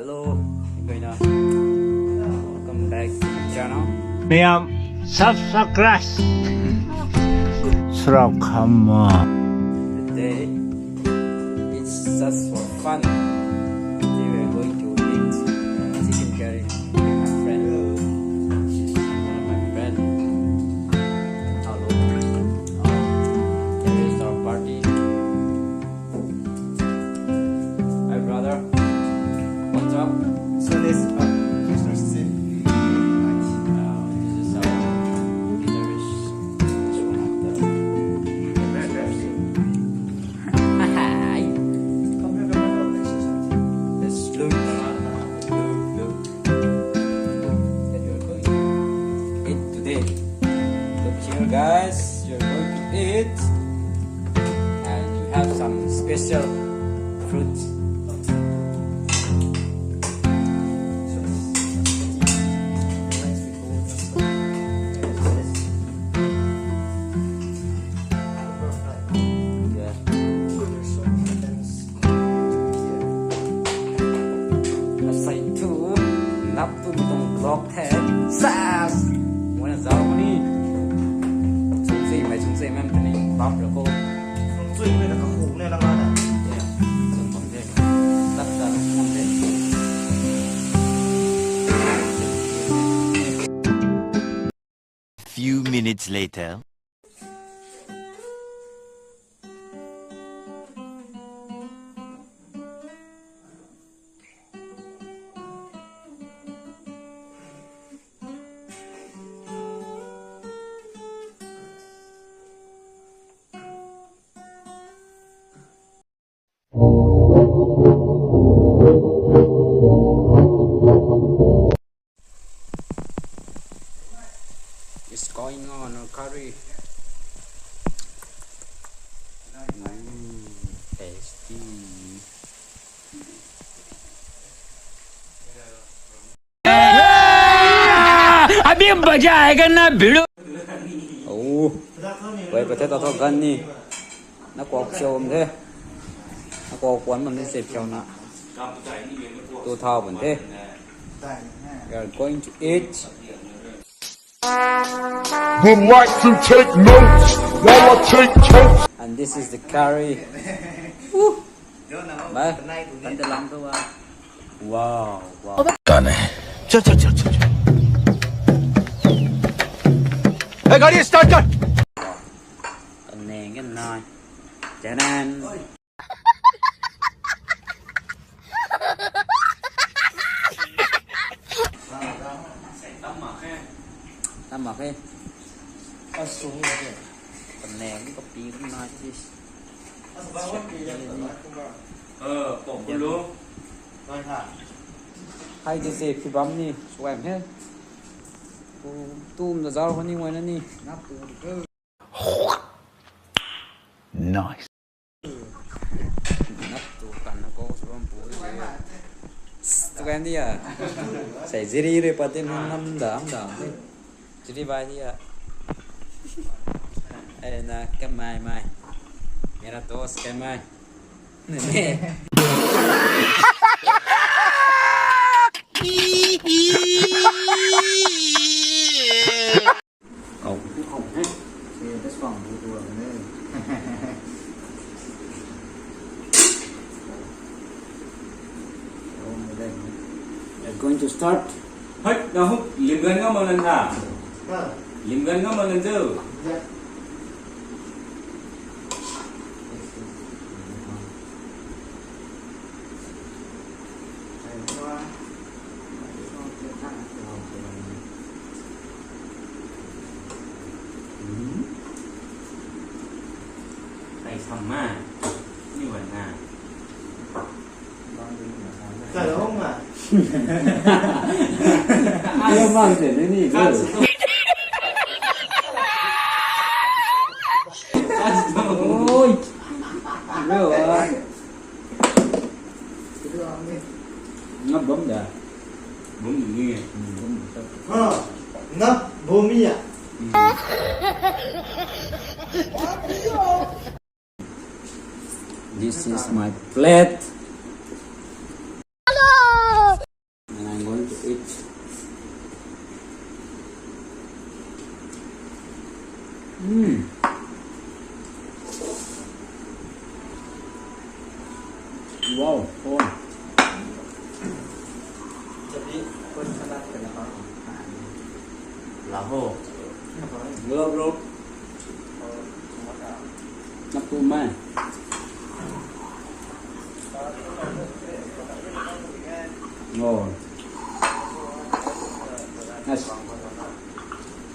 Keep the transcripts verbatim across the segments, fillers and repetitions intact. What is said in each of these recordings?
Hello, Goina. Welcome back to the channel. Niam subscribe. Srap khama. Today, it's just for fun. Today we are going to eat chicken curry with my friend. One of my friend. Hello. Here is our party. Hi, brother. What's up? So this, uh, Mister Steve. Uh, this is our guitarist. This one of the guitarists. Hi. Come here, come here, come here. Let's look. Look, look. That we are going to eat today. Look here, guys. You're going to eat. And you have some special fruits. Yeah. Asei thu, nap tu mi tuang vlog the. Sas! Muna zau ni. Chung sei mai, chung sei mai, tani bap ra ko. Chung sei mai na ka hu ne lang na. Yeah. Chung bam de. Nap ta bam de. Few minutes later. Is going on a curry. Mm, tasty. अभी मजा आएगा ना भिड़ो। Oh, wait, potato tho gan ni. Na kuak chiu bam the. Na kuak puan bam the se piu na. Tu thau bam the. We are going to eat. Would like to take notes while I take toast. And this is the curry. Woo. Bye. Tan te lam tu wa. Wow, wow. Tan e. Chal, chal, chal, chal, chal. Hey, gari start kar. Tan neng kan nai. Chanan. Tam mak khe. Tam mak khe. Asung khe. Tam neng ni kapi kum na si. Asa ba wan pi ya ta kum ba. Eh, pom ko lo. Hai di se phi bam ni suai he. Tum da zau ni wai na ni. Nice. Nap tu kan na ko suam pu. Tu kan dia. Sai ziri re patin nam dam dam. Ziri bai dia. Eh, na kamai mai. Mera dost kamai. Kau. Kau, eh? Saya dah suang bu tu lah, eh. We're going to start. Hai, na hu, lim gan ngam lan ha. Ha. Lim gan ngam lan tu. Ya. Tei sam ma. Ni wan na. Tei hong ma. Ni mang se ni ni. Oi. Ngap bam da. Bam ni. Hmm, bam da. Ha, ngap bam ya. Hmm. This is my plate. Hello. It. Mm. Wow, oh. Jadi, kau sangat kenapa? Laho. Hello, bro. Nap tu mai. Oh. Yes.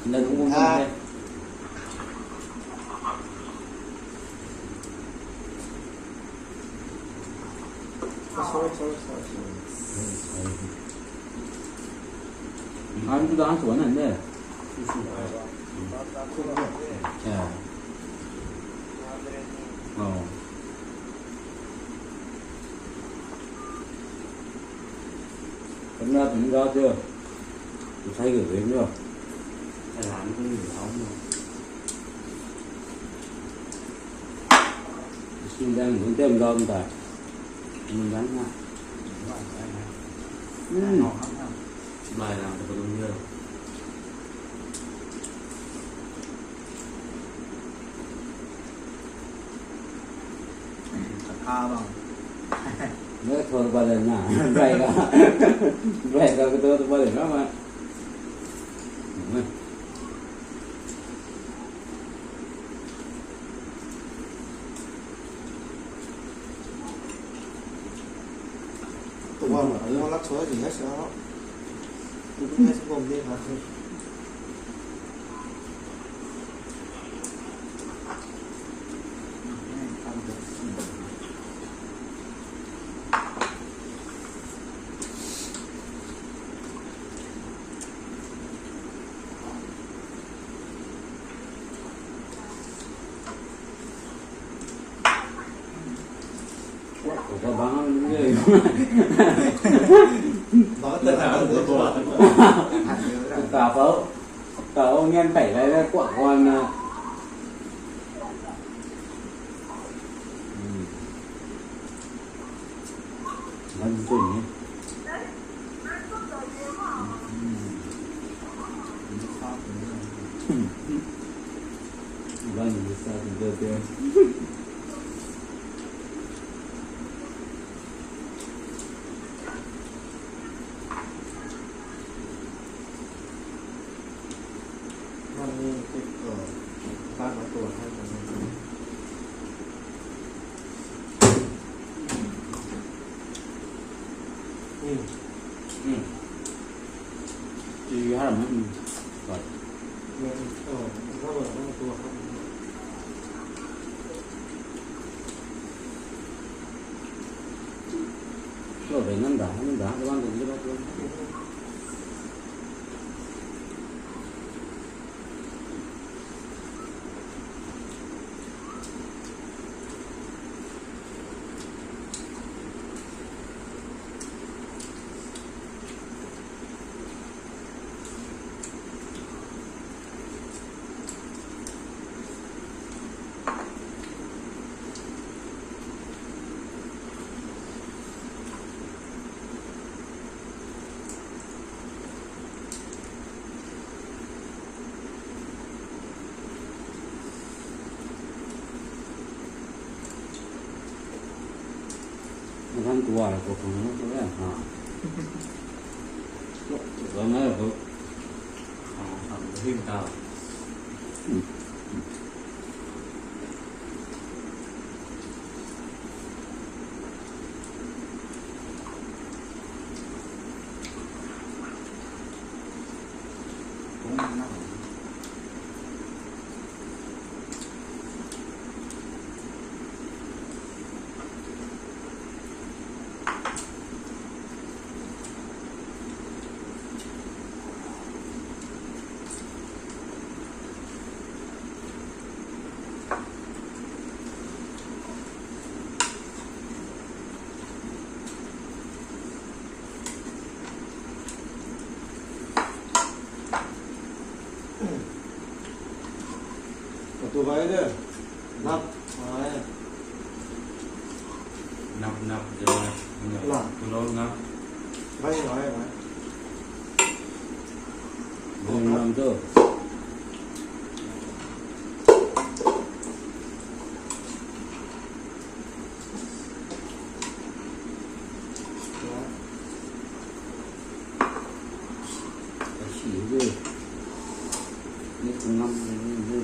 Nda dungc bung bam the. Oh, sorry, sorry, sorry, sorry. Ngai tu dang suan na ne. Yeah. Oh. Kumna tum ga tio. Sai ge ve nio. Sai lan kum ni lau mo. Sing dang dun tem dam ta. Dun dang na. Hmm. Lai lang ta dun ye. Kha bang. Nai thor ba le na. Bai ga. Bai ga ko to ba le na ma. Tuang, tuang lak suai di hai sa. Tu tu hai sa bom de ha. Ka bang ni. Ka pau, ka o nian tei lai lai kuak kuan na. Hmm. Ngan tu ni. Makan tua la ko khang na ko ya ha. Ko ko na ko. Ha ha, him ta. Atu bai de. Nap, ai. Nap, nap, jai. La. Pulo nap. Bai, bai, bai. Lam tu. Kasi ni. Ni kung ngam ni ni.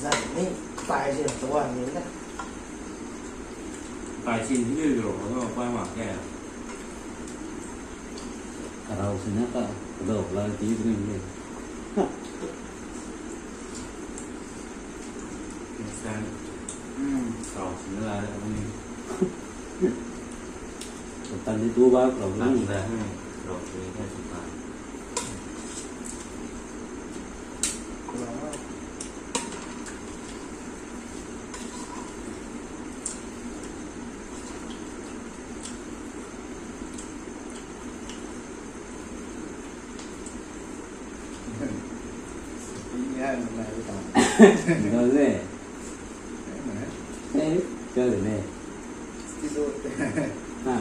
Zat ni tai si na tuan ni na. Tai si ni lo lo pa ma ke. Karau si na ka, kadou la ti ni ni. Next time. Hmm. Karau si na la ni. Sultan ni tu ba karau ni. Sultan ni tu ba. Ngal le. Eh, kau le ne. Ha.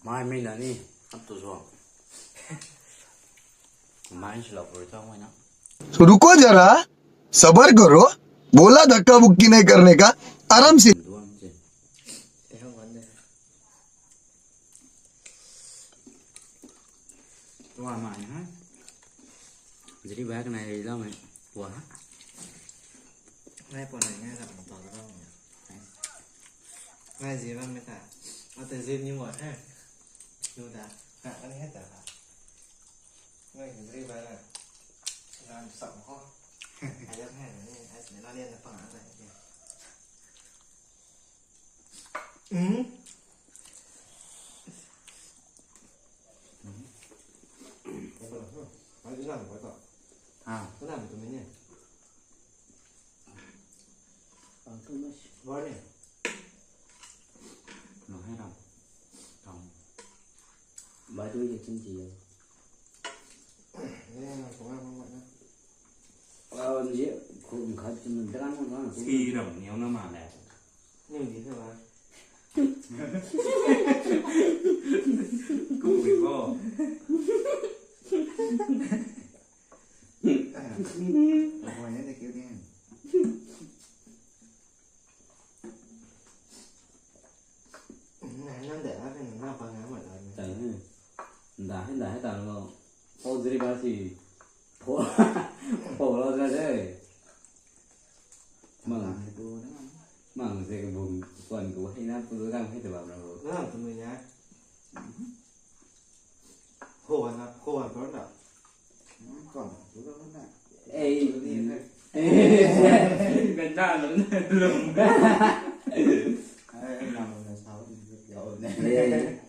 Mai mi na ni, ap tu zo. Mai si lo puri tang mai na. तो रुको जरा, सबर करो, बोला धक्का मुक्की नहीं करने का, आराम से। Tua mai ha. Jiri bak nai ri lau mai. Tua ha. Nai pua nai ngai ram tua lau mai. Ngai zi bam mai ta. Ata zi ni mo ha. Nu ta. Ha, ani ha ta ha. Ngai jiri bak na. Ram sam ho. Ai lam ha ni, ai ni la lian na pang na. Hmm. Si ram niu na ma le. Ni di the ba. Ku wi bo. Avoid ne de kiu din. Nang de a kan na pa na ma da. Nda he, nda he ta lo. Pau ziri ba si. Pho, pho lo za de. Mang, mang se ka bung kuan ku hei na pu gang hei ta bam na ro. Nang tu mui na. Ho na, ho na ko na. Kuan ku lo na. Ei, ei, ben da lo na lum. Ai, na lo na sa lo na. Ei.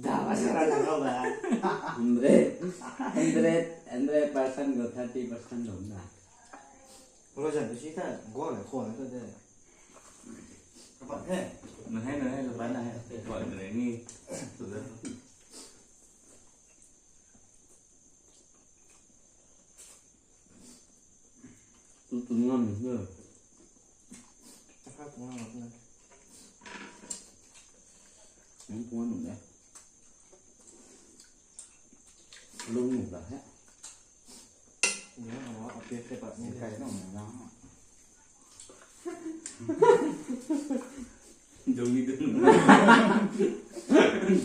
Dama sara na kau ba. Hundred, hundred, hundred percent ko thirty percent dum na. Lo jan tu si ta go le khou na tu de. Kapat he. Na he, na he, kapat na he. Kapat na he ni. Tu de. Nang puan nung de. Lung nung da he. Nang puan nung da he.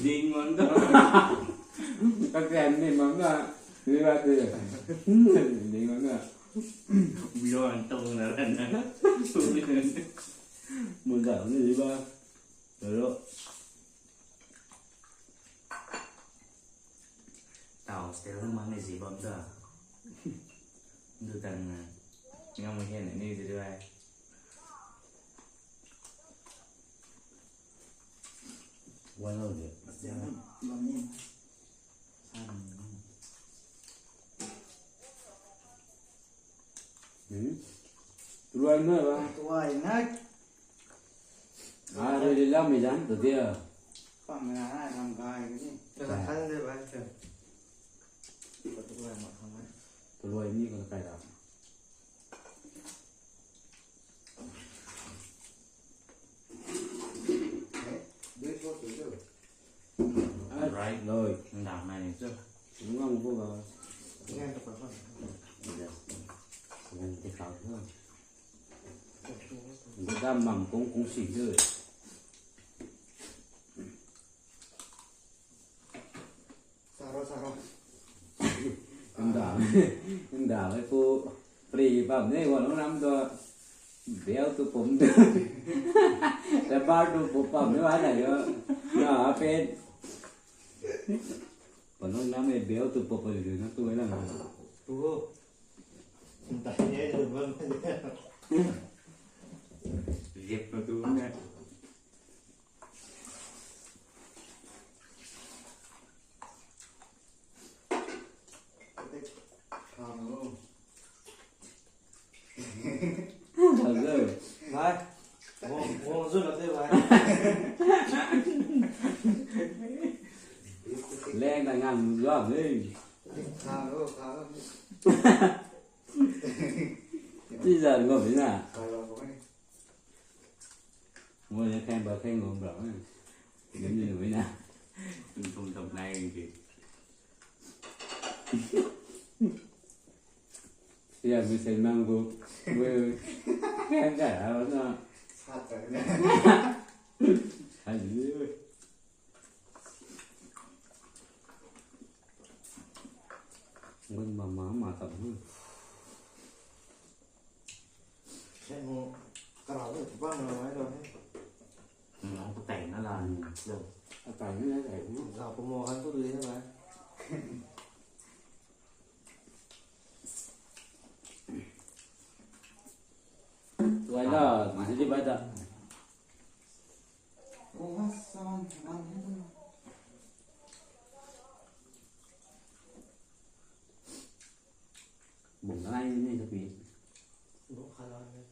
Ding man da. Ka ken ni man da. Ni ba de. Ding man da. Bro an tong na ran na. Mun da ni ba. Ro. Tau style mang ni zi bam da. Du tang na. Ngam ma hian ni zi dai. Wai lo de. Lam ni. Sa ni. Hmm. Tuai na ba. Tuai na. Ah, rui lam mi jan tu dia. Pam na ram gai ni. Ka kan de ba. Tuai ma kan. Tuai ni ko kai da. Right. Loi. Ndam nai ni chu. Ngang bu ga. Ngang ta pa. Ngang ti khau chu. Ngang ta mam kung kung si chu. Saro, saro. Nda, nda, pu pri pam ne, wan nam do. Bel tu pum. Te bar tu pum pam ne, wan na yo. Na, pen. Wan nam e bel tu pum pum na tu na. Tu ho. Nda ye tu bam. Zip na tu na. Hello. Bhai. Wo, wo zu la te bhai. Leng ta ngang lu zam ni. Kha lo, kha lo. Ti zan ngam ni na. Kha lo, kha lo. Ngoi na khaeng ba khaeng ngam bra. Ngam ni ngam na. Tum tum tum nai ki. Sia mi sen mang bu. Ngoi khaeng ka ha na. Sat ta na. Hai ni. Ngoi ma ma ma tam. Sen mo, karau ni tu bang na mai lo he. Nang ko tai na la. Hmm. Lo. A tai na la tai. Zau ko mo han ko dui na la. Tuai la, di di bai ta. Bung nai ni ta pi. Bung kha la ni.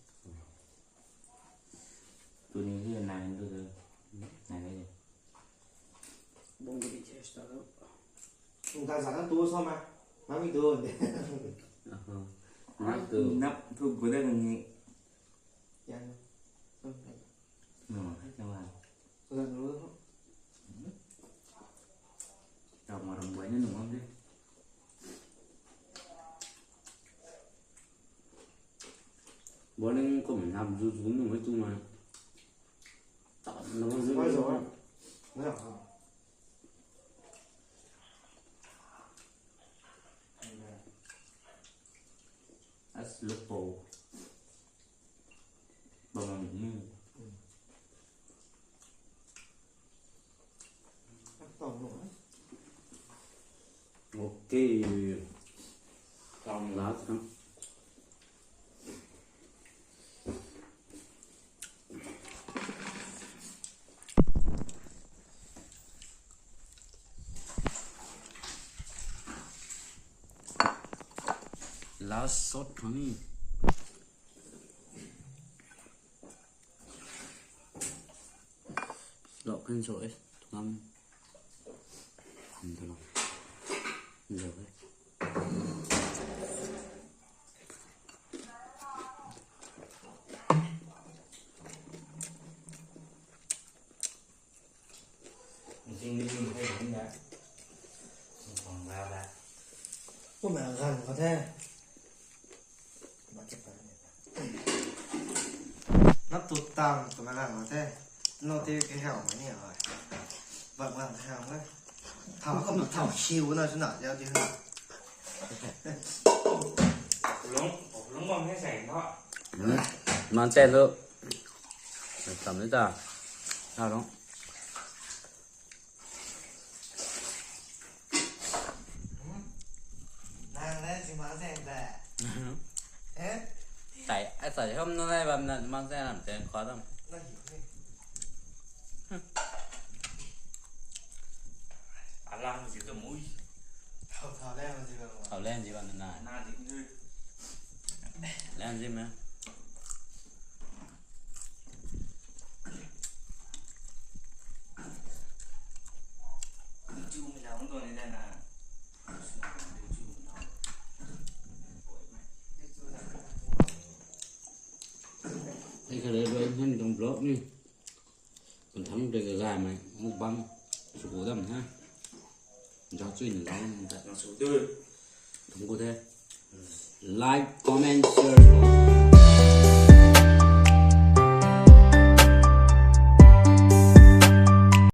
Tu ni hi nai tu tu. Nai ni. Bung di di test ta lo. Nda sa kan tu so ma. Mami tu. Aha. Nap tu. Nap tu bu da ni. Yan. Nung hai ta ma. Zan ru. Tau ma ram buai ni nung ang de. Buai ni kum nam zu zu nung hai tu ma. Tau na bang zu. Buai zu. Na. As lupo. Bam ni. Ok. Last, huh? Last shot kami. Lok kan so eh, tungam. Hm, tu lo. Nzau eh. Ling ling hei hei na. Tung tuang ra ra. Kumna ganv khou the. Nap tu tang twna ganv khou the. No ti ke hau ma ni hoi. Bak bak hau ma. Thau kum thau siu na suna jao ti na. Lung, lung bam hei sai na. Mang chen tu. Tam ni ta. Thau lung. Nang na si mang chen ta. Eh? Sai, ai sai hom na nai bam na mang chen lam chen khou tam. Na hi ni. Alang si tu mui. Thau thau le mang si bam. Thau len si bam na. Na di ni. Len si ma. Hei kha le rui hei tuang vlog ni. Kan thang de ka gay mei mukbang sw ku dam na. Zauc chuy na zauc na ta. Nang sw tu. Thang ku the. Like, comment, share.